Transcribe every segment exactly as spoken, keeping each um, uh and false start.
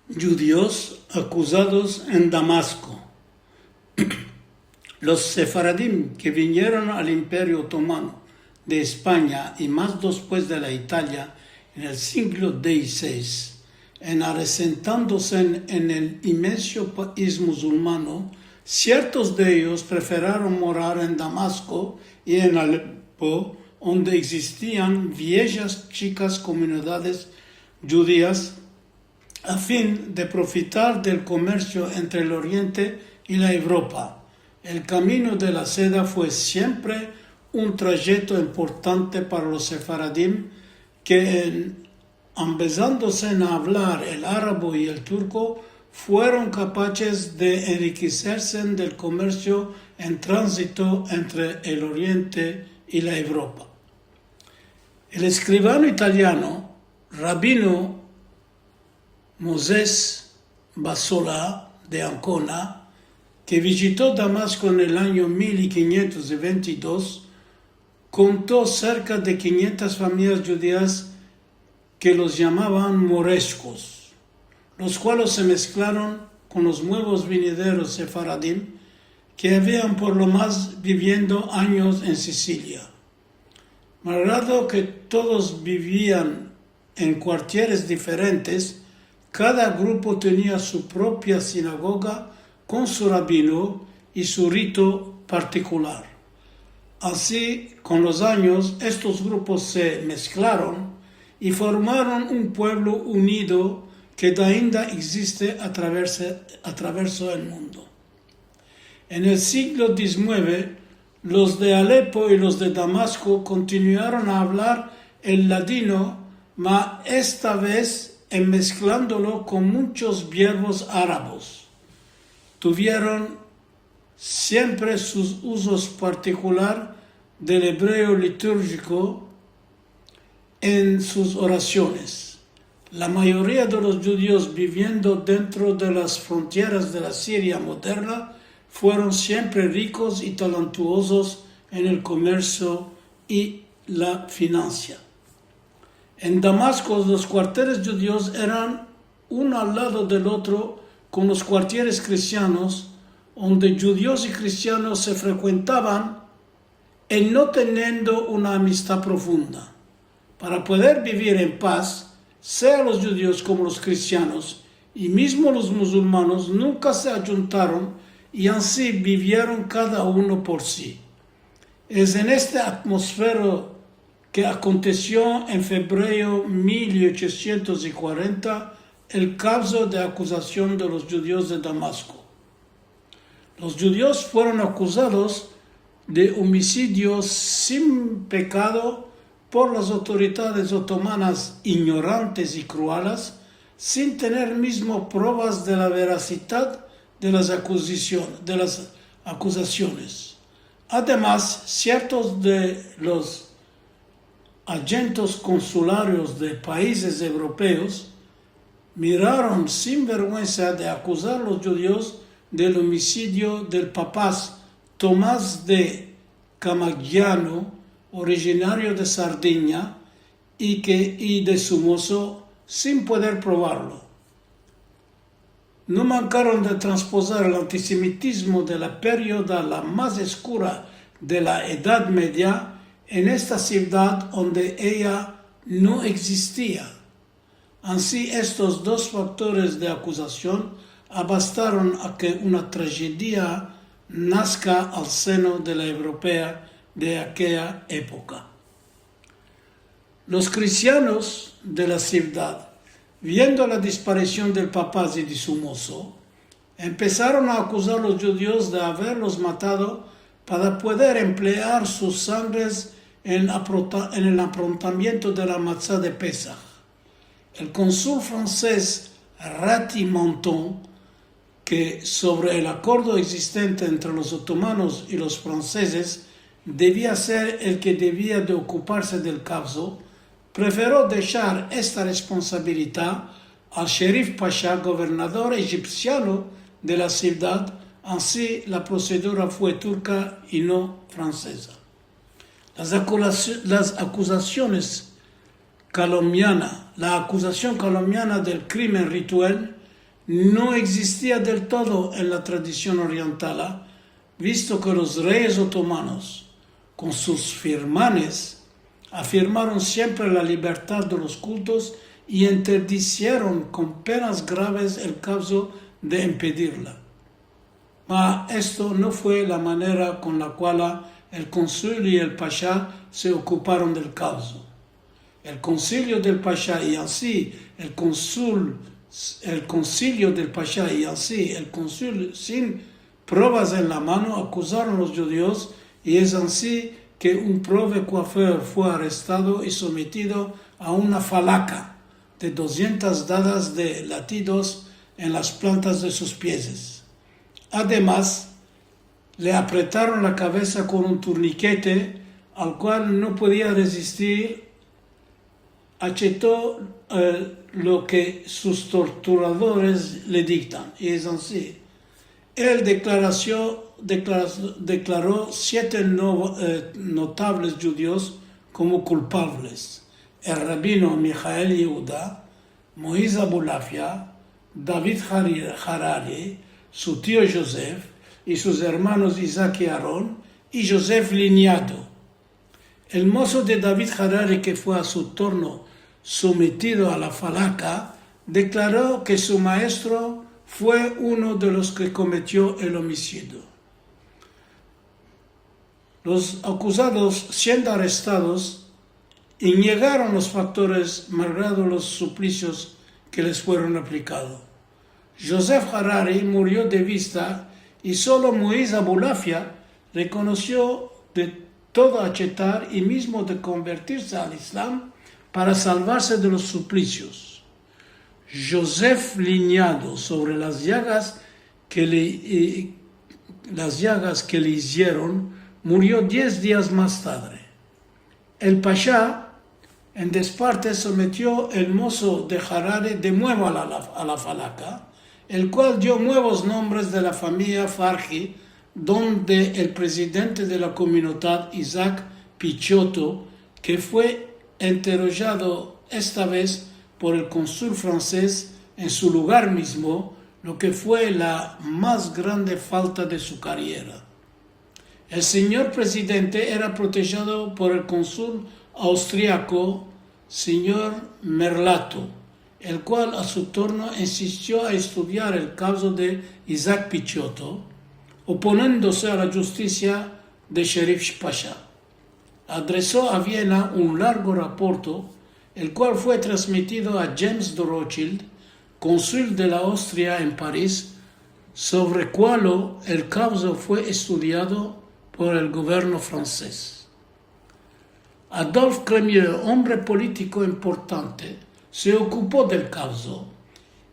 Djudios akuzados en Damasko. Los sefaradim ke vinieron al Imperio Otomano de Espanya i mas despues de la Italia en el siglo dizisesh, en aresentandose en, en el imenso pais musulmano, siertos de eyos preferaron morar en Damasko i en Alepo, onde egzistian viejas chikas komunidades djudias, a fin de profitar del komersio entre el Oriente i la Evropa. El kamino de la seda fue siempre un trajekto importante para los sefaradim ke, en, ambezandose en avlar el arabo i el turko, fueron kapaches de enrikiserse del komersio en tranzito entre el Oriente i la Evropa. El eskrivano italiano, rabino Mozes Basola de Ancona, ke vizito Damasko en el anyo mil kinyentos vente i dos, konto serka de kinyentas famiyas djudias ke los yamavan moreskos, los kualos se mesklaron kon los muevos vinideros sefaradim ke avian por lo mas biviendo anyos en Sisilia. Malgrado ke todos bivian en kuartieres diferentes, kada grupo tenia su propia sinagoga kon su rabino i su rito partikular. Ansi, kon los anyos, estos grupos se mesklaron i formaron un puevlo unido ke ainda egziste a traverse-, a traverso el mundo. En el siglo dizinueve, los de Alepo i los de Damasko kontinuaron a avlar el ladino, ma esta vez en mesklandolo kon munchos vierbos arabos. Tuvieron siempre sus uzos partikular del ebreo liturjiko en sus orasiones. La mayoria de los djudios biviendo dentro de las frontieras de la Siria moderna fueron siempre rikos i talentuozos en el komersio i la finansa. En Damasko, los kuarteres djudios eran uno al lado del otro kon los kuartieres kristianos, onde djudios i kristianos se frekuentavan en no teniendo una amistad profunda. Para poder bivir en pas, sea los djudios komo los kristianos, i mizmo los musulmanos nunka se adjuntaron i ansi bivieron kada uno por si. Es en este atmosfero ke akontesio en febrero mil ochosientos kuarenta el kavzo de akuzasion de los djudios de Damasko. Los djudios fueron akuzados de omisidio sin pekado por las autoridades otomanas inyorantes i kruelas, sin tener mizmo pruevas de la verasidad de las akuzasion-, de las akuzasiones. Ademas, siertos de los ajentos konsularios de paizes evropeos miraron sin verguensa de akuzar los djudios del omisidio del papas Tomas de Camagiano, orijinario de Sardinya, i ke, i de Sumoso, sin poder provarlo. No mankaron de transpozar el antisemitizmo de la perioda la mas eskura de la Edad Media en esta sivdad onde eya no egzistia. Ansi, estos dos faktores de akuzasion abastaron a ke una trajedia naska al seno de la evropea de akeya epoka. Los kristianos de la sivdad, viendo la disparision del papas i de Sumoso, empesaron a akuzar los djudios de averlos matado para poder emplear sus sangres en aprota-, en el aprontamiento de la matza de Pesah. El konsul fransez Ratimonton, ke sovre el akordo egzistente entre los otomanos i los fransezes devia ser el ke devia de okuparse del kavzo, preferio deshar esta responsabilidad al sherif pasha, governador ejipsiano de la sivdad, ansi la prosedura fue turka i no franseza. Las akulasion-, las akuzasiones kalomniana, la akuzasion kalomniana del krimen ritual no egzistia del todo en la tradision oriental, visto ke los reyes otomanos, kon sus firmanes, afirmaron siempre la libertad de los kultos i interdisieron kon penas graves el kavzo de impedirla. Ma esto no fue la manera kon la kuala el konsul i el pasha se okuparon del kavzo. El konsilio del pasha i ansi el konsul, el konsilio del pasha i ansi el konsul, sin provas en la mano, akuzaron los djudios, i es ansi ke un prove kuafer fue arestado i sometido a una falaka de dosientas dadas de latidos en las plantas de sus piezes. Ademas, le apretaron la kavesa kon un turnikete al kual no podia rezistir, acheto, eh, lo ke sus torturadores le diktan. I es ansi. El deklarasio-, deklara-, deklaro siete no-, eh, notavles djudios komo kulpavles: el rabino Mihael Yehuda, Moiz Abulafia, David Hari-, Harari, su tio Jozef i sus ermanos Izak i Aron i Jozef Linyado. El mozo de David Harari, ke fue a su turno sometido a la falaka, deklaro ke su maestro fue uno de los ke kometio el omisidio. Los akuzados, siendo arestados, iniegaron los faktores malgrado los suplisios ke les fueron aplikados. Jozef Harari murio de vista i solo Moiz Abulafia rekonosio de todo achetar i mizmo de konvertirse al Islam para salvarse de los suplisios. Jozef Linyado, sovre las yagas ke le, eh, las yagas ke le izieron, murio diez dias mas tadre. El pasha, en desparte, sometio el mozo de Harari de muevo a la, a la falaka, el kual dio muevos nombres de la famiya Farhi, donde el prezidente de la komunidad, Izak Pichioto, ke fue enterojado esta vez por el konsul fransez en su lugar mizmo, lo ke fue la mas grande falta de su kariera. El sinyor prezidente era protejado por el konsul austriako, sinyor Merlato, el kual a su turno insistio a estudiar el kavzo de Izak Pichioto, oponiendose a la djustisia de Sherif Pasha. Adreso a Viena un largo raporto, el kual fue transmitido a James de Rothschild, konsul de la Austria en Paris, sovre kualo el kavzo fue estudiado por el governo fransez. Adolphe Crémieux, ombre politiko importante, se okupo del kavzo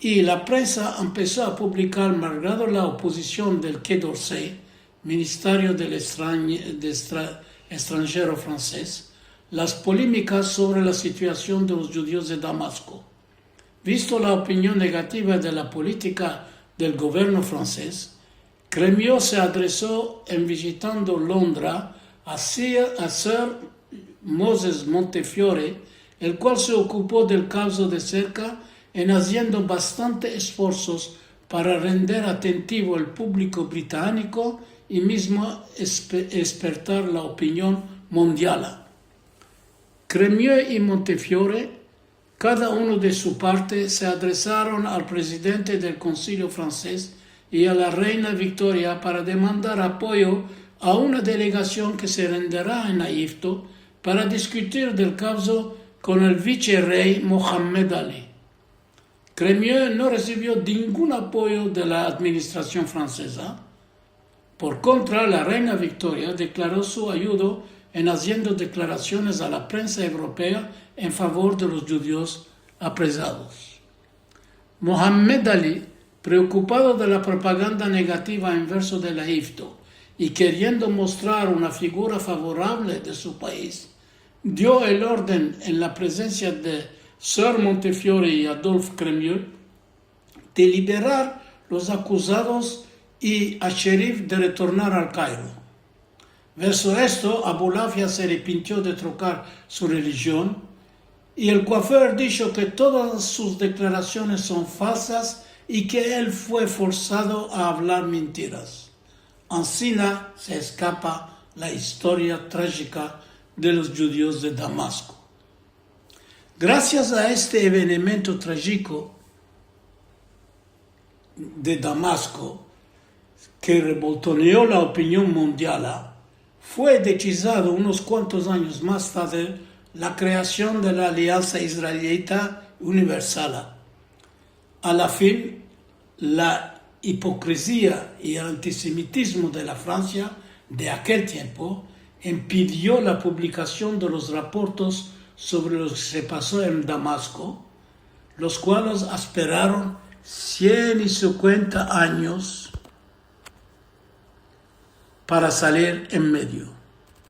i la prensa empeso a publikar, malgrado la opozision del Quai d'Orsay, ministerio del estran-, de estra-, estranjero fransez, las polemikas sovre la situasion de los djudios de Damasko. Visto la opinion negativa de la politika del governo fransez, Crémieux se adreso en vizitando Londra a Sir, a Sir Moses Montefiore, el kual se okupo del kavzo de serka en aziendo bastante esforsos para render atentivo el publiko britaniko i mizmo espe-, espertar la opinion mundiala. Crémieux i Montefiore, kada uno de su parte, se adresaron al prezidente del Konsilio fransez i a la reina Viktoria para demandar apoyo a una delegasion ke se rendera en Egipto para diskutir del kavzo kon el viserey Mohamed Ali. Crémieux no resivio ningun apoyo de la administrasion franseza. Por kontra, la reina Viktoria deklaro su ayudo en aziendo deklarasiones a la prensa evropea en favor de los djudios aprezados. Mohamed Ali, preokupado de la propaganda negativa en verso del Egipto i keriendo mostrar una figura favorable de su pais, dio el orden en la prezensia de Sir Montefiore i Adolphe Crémieux de liberar los akuzados i a Sherif de retornar al Kairo. Verso esto, Abulafia se arepintio de trokar su relijion i el kuafer disho ke todas sus deklarasiones son falsas i ke el fue forsado a avlar mentiras. Ansina se eskapa la istoria trajika de los djudios de Damasko. Grasias a este evenimento trajiko de Damasko, ke revoltoneo la opinion mundiala, fue dechizado unos kuantos anyos mas tadre la kreasion de la Aliansa Israelita Universala. A la fin, la ipokrizia i el antisemitizmo de la Fransia de akel tiempo impidio la publikasion de los raportos sovre lo ke se paso en Damasko, los kualos asperaron sien i sinkuenta anyos para salir en medio.